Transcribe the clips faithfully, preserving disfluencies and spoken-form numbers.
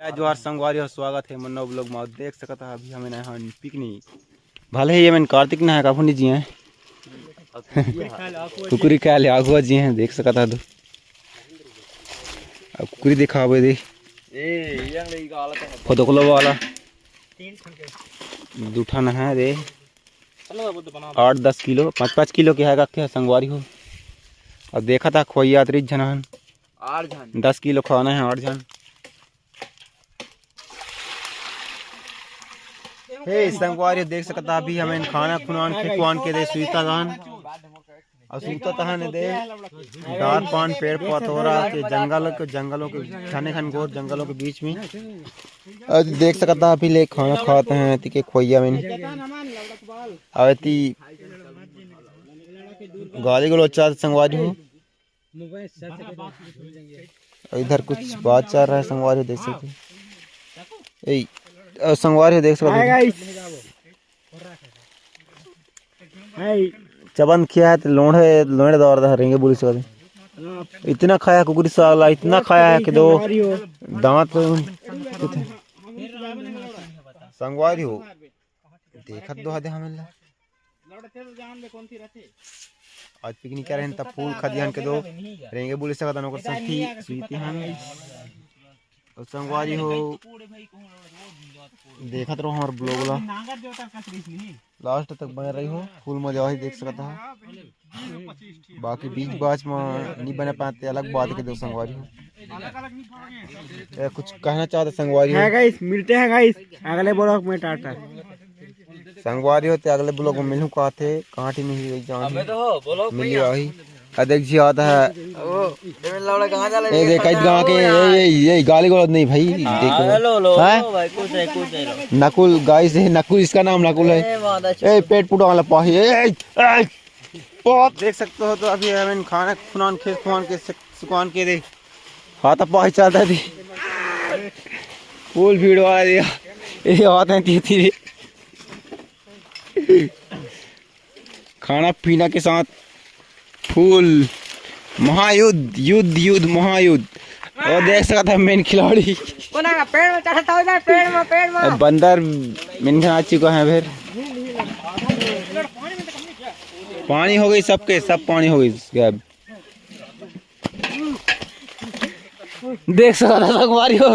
जोहार संगवारी हो, स्वागत हे मोर नवा vlog मा। देख सकत हा, अभी हमन आए हन picnic। भले ही हमन कार्तिक नहा का फुनी जी हैं, कुकुरी खाए ले आगू जी हैं, देख सकत हा दो। अब कुकुरी दिखावे दे, फोटोकलो वाला दू ठन है दे, आठ दस किलो, पाँच पाँच किलो के है का के संगवारी हो। अब देखा था खोइया अतरी झन हन, आठ झन। दस किलो खाना है आठ झन। हे संगवारी देख सकता, अभी हमन खाना खुनान के खुआन के दे सुनीता दान। और सुनीता तहान दे दार पान पेड़ पथोरा के जंगल के, जंगलों के घने घनघोर जंगलों के बीच में। और देख सकता अभी ले खाना खाते हैं तिके खोइया में। अवती गाली गलोच चाल संगवारी हो। इधर कुछ बात चल रहा है संगवारी हो, देख सकते हैं। ए, अ, संगवारी हो, देख सकते हैं। चबंद खिया है तो लोंढे, लोंढे दौड़ रहा है, रेंगे बोली सकते हैं। इतना खाया कुकुरी साला, इतना खाया है कि दो दांत संगवारी हो। देखत दो हदे हमन ला। आज picnic करे हन त फूल खदिहन के दो रेंगे बोले सकत हन ओकर संगती सुईती हन। और संगवारी हो, देखत रहो हमर vlog ला, last तक बने रही हो, full मजा आही देख सकत हा। बाकी बीच बाच में नहीं बने पाते, अलग बात के दो संगवारी हो। ए, कुछ कहना चाहते संगवारी हो? है guys, मिलते हैं guys अगले vlog में, टाटा। संगवारी हो ते अगले vlog में मिलूं कहा थे, कहाँ टी मिली जान अबे तो हो, बोलो मिली भैया। आही। आ देख जी आता है। ओ, ये मिल लौड़ा कहाँ जा ए देख कई गांव के, ये, ये, ये गाली गलौज नहीं भाई, देखो। लो, लो, हैं? लो भाई, कुछ नहीं, कुछ नहीं, लो। नकुल, guys, ये नकुल, इसका नाम नकुल है। ए, माता ए, पेट पुटा वाला पाही, ए, ए, ए, बहुत देख सकते हो तो अभी हमन खाना खुनान खेत खुआन के सु-, सुकान के दे। हाँ, तो पाही चलता थी। Full भीड़ वाला दिया। ये आते हैं धीरे धीरे। खाना पीना के साथ full महायुद्ध, युद्ध, युद्ध, महायुद्ध। और देख सकता है main खिलाड़ी। कोना का पेड़ में चढ़ता हो जाए, पेड़ में, पेड़ में। अब बंदर main आ चुका है फिर। पानी हो गई सबके, सब पानी हो गई गायब। देख सकता संगवारी हो।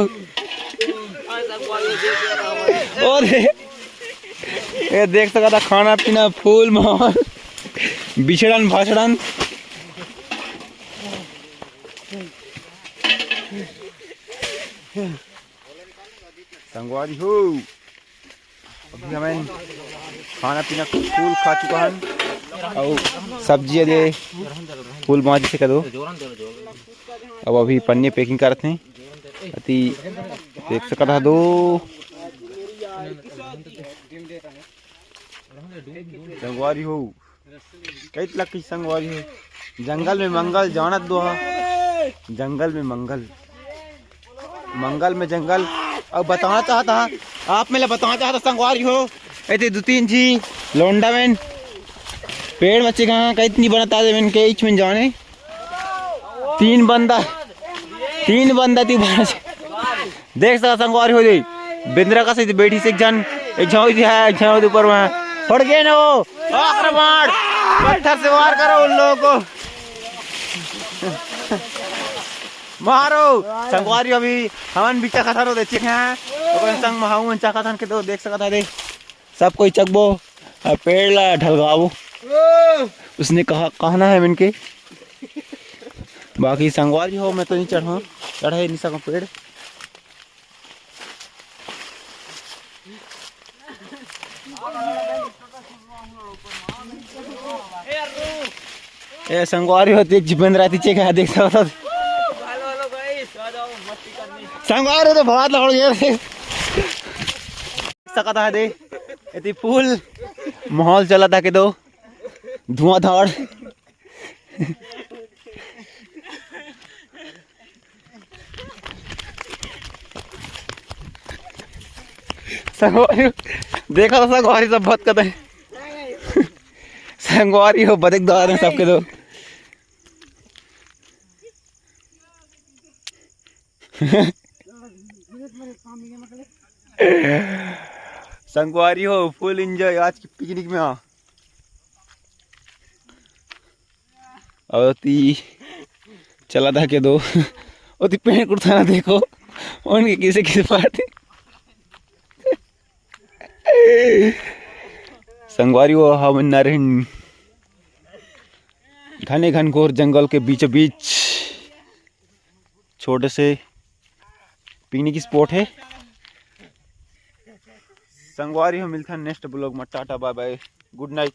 और ये देख सकता खाना पीना full माहौल, बिछड़न भाषड़न। संगवारी हो, अभी हमन खाना पीना full खा चुका हन, अउ सब्जी दे full मांज से कदो। अब अभी पन्नी packing करत हे, अति देख सकत हा दो। संगवारी हो, कई लक्की संगवारी हो, जंगल में मंगल जानत दो हा, जंगल में मंगल, मंगल में जंगल। अब बताना चाहता हा, आप में ला बताना चाहता संगवारी हो, ऐसे दो तीन जी लोंडा में पेड़ मचे कहाँ कई इतनी बनता है, इनके इच में जाने तीन बंदा, तीन बंदा ती बारह। देख सकत संगवारी हो जी, बेंदरा कस बैठी से एक झन, एक झन ओती है, एक झन ओती ऊपर में। फट गए ना वो, आक्रमण, पत्थर से वार करो उन लोगों को। मारो संगवारी, अभी हमन बिचा खतरो दे चिक हैं, ओकर संग महाऊ मन चाखत हन के तो देख सकत है दे। सब कोई चकबो, अउ पेड़ ला ढलगाबो। उसने कहा, कहना है इनके। बाकी संगवारी हो, मैं तो नहीं चढ़ा, चढ़ा ही नहीं सका पेड़। ए संगवारी हो, देख जिबेंद्र आती चेक है, देख सकत हो। संगवारी हो तो भात लड़ गया रे। सकत है दे, इतनी full माहौल चला था के दो धुआंधार। संगवारी देखा था, संगवारी सब बहुत कदे संगवारी हो बदक दौड़ में सबके दो। संगवारी हो, फुल एंजॉय आज के पिकनिक में। हाँ, अउ ओती चला था के दो, ओती पेड़ कुर्ता ना देखो, उनके किसे किसे पाते। संगवारी हो, हम ना रहन घने घनघोर जंगल के बीचों बीच छोटे से पिकनिक स्पॉट है। संगवारी हो, मिलथन नेक्स्ट ब्लॉग में। टाटा, बाय बाय, गुड नाइट।